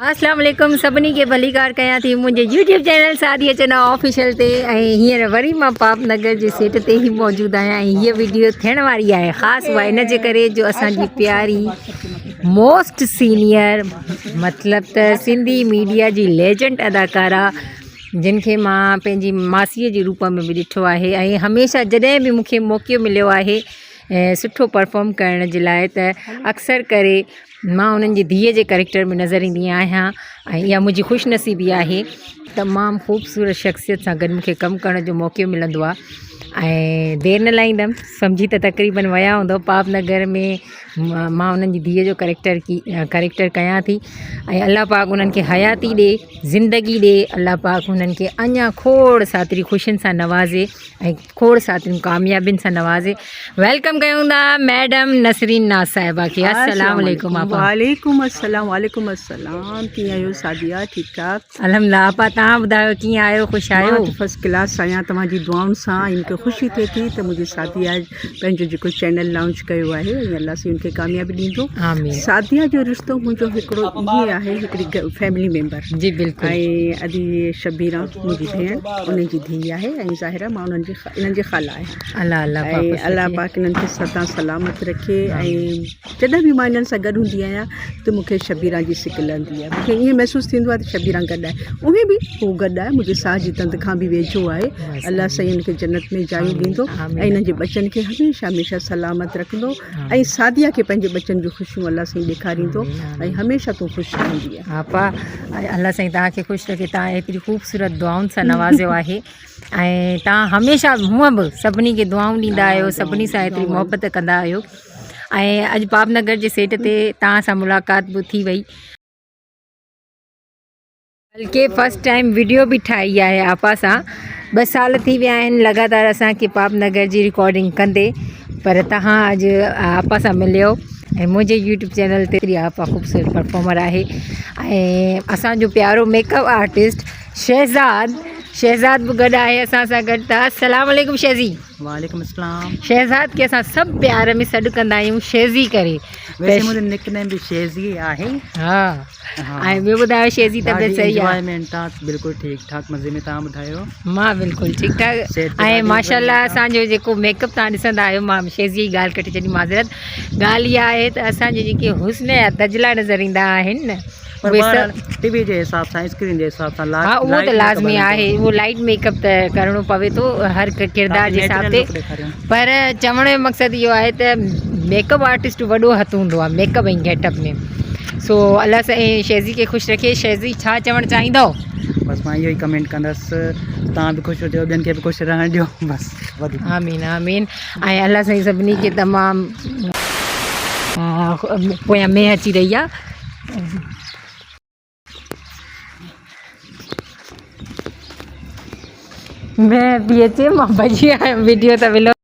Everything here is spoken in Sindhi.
اسلام عليڪم سڀني کي ڀليڪار ڪيان ٿي منهنجي YouTube channel Sadia Channa official تي ۽ هينئر وري مان پاپ نگر جي سيٽ تي ئي موجود آهيان ۽ هيء ويڊيو ٿيڻ واري آهي خاص اها ان جي ڪري جو اسان جي پياري موسٽ سينيئر مطلب ته سنڌي ميڊيا جي ليجنڊ اداڪارا جن کي مان پنهنجي ماسيء جي روپ ۾ به ڏٺو آهي ۽ هميشه جڏهن به مون کي موقعو مليو آهي سٺو پرفارم ڪرڻ جي لاء ته اڪثر ڪري مان انهن جي ڌيء جي ڪريڪٽر ۾ نظر ايندي آهيان ۽ اها منهنجي خوش نصيبي آهي تمام خوبصورت شخصيت سان گڏ مونکي ڪم ڪرڻ جو موقعو ملندو آهي ۽ دير نه لائيندم سمجهي ته تقريبن ويا هوندو پاپ نگر ۾ مان انهن جي ڌيء جو ڪريڪٽر ڪي ڪريڪٽر ڪيان ٿي ۽ الله پاڪ انهن کي حياتي ڏي زندگي ڏي الله پاڪ انهن کي اڃا کوڙ ساتري خوشين سان نوازي ۽ کوڙ ساتريون ڪاميابين سان نوازي welcome ڪيون ٿا ميڊم نسرين ناز صاحبه کي السلام عليڪم آپا. وعليڪم السلام وعليڪم السلام ڪيئن آهيو سعديه ٺيڪ ٺاڪ. الحمدلله آپا توهان ٻڌايو ڪيئن آهيو خوش آهيو. مان ته فرسٽ ڪلاس آهيان توهان جي دعائن سان ۽ مونکي خوشي ٿئي ٿي ته منهنجي سعديه پنهنجو جيڪو چينل لانچ ڪيو آهي ۽ الله سائين ان کي ڪاميابي ڏيندو. آمين. سعديه جو رشتو منهنجو هڪڙو ائين آهي هڪڙي فيملي ميمبر جي بلڪل ۽ ادي شبيرا منهنجي ڀيڻ انهن جي ڌيء آهي ۽ ظاهر آهي مان انهن جي انهن جي خالا آهيان الله الله پاڪ ۽ الله پاڪ انهن کي سدا سلامت رکي ۽ جڏهن به مان انهن سان گڏ هوندي آهيان ته مون کي شبيرا جي سڪ لهندي آهي مون کي ائين محسوس ٿيندو آهي ته شبيرا گڏ آهي اهي به هو گڏ آهي منهنجي ساهه جي تند کان به ويجهو آهي الله سائين ان کي جنت ۾ جايون ڏيندو ۽ انهن جي ٻچن کي هميشه هميشه سلامت رکندو ۽ سعديه کي پنهنجي ٻچن جون خوشيون الله سائين ڏيکاريندو ۽ هميشه تون خوش رهندينء. آپا الله سائين توهان کي خوش رکي توهان ايتري خوبصورت دعائن سان نوازيو آهي ۽ توهان هميشه هونء به سڀني کي دعائون ڏيندا آهيو سڀني سان ايتري محبت ڪندا آهيو ۽ اڄ پاپ نگر جي سيٽ تي توهان سان ملاقات به ٿي وئي. بلڪه فرسٽ ٽائيم وڊيو به ٺاهي آهي آپا سان ٻه سال ٿي ويا آهن لڳاتار اسان کي پاپ نگر جي رڪارڊنگ ڪندي پر تهان اڄ آپا سان مليو ۽ منهنجي يوٽيوب چينل تي آپا خوبصورت پرفارمر آهي ۽ اسانجو پيارو make up artist Shahzad Shahzad به گڏ آهي اسان سان گڏ ته السلام عليڪم شهزي وعليڪم السلام شهزاد کي اسان سڀ پيار ۾ سڏ ڪندا آهيون شهزي ڪري ويسي منهنجو نڪ نيم به شهزي آهي ها ۽ ٻيو ٻڌايو شيزي طبيعت صحيح آهي انجوائمينٽ آ بلڪل ٺيڪ ٺاڪ مزي ۾ تهان ٻڌايو مان بلڪل ٺيڪ ٺاڪ ۽ ماشاءالله اسان جو جيڪو ميڪ اپ تهان ڏسندا آهيو مان شيزي جي ڳالهه ڪٽي ڇڏي معذرت ڳالهه اها آهي ته اسان جي جيڪي حسن جا تجلا نظر ايندا آهن نه پر بهرحال ٽي وي جي حساب سان اسڪرين جي حساب سان ها اهو ته لازمي آهي اهو لائٽ ميڪ اپ ته ڪرڻو پوي ٿو هر ڪردار جي حساب تي پر چوڻ جو مقصد اهو آهي ته ميڪ اپ آرٽسٽ جو وڏو هٿ هوندو آهي ميڪ اپ ۽ گيٽ اپ ۾ سو الله سائين شيزي کي خوش رکي شيزي ڇا چوڻ چاهيندو. بس مان اهو ئي ڪمينٽ ڪندس توهان به خوش هجو ٻين کي به خوش رهڻ ڏيو بس وڌيڪ. آمين آمين ۽ الله سائين سڀني کي تمام پويان مينهن اچي رهي آهي. مينهن پئي اچي مان ڀڄي آيم وڊيو ته ولوگ.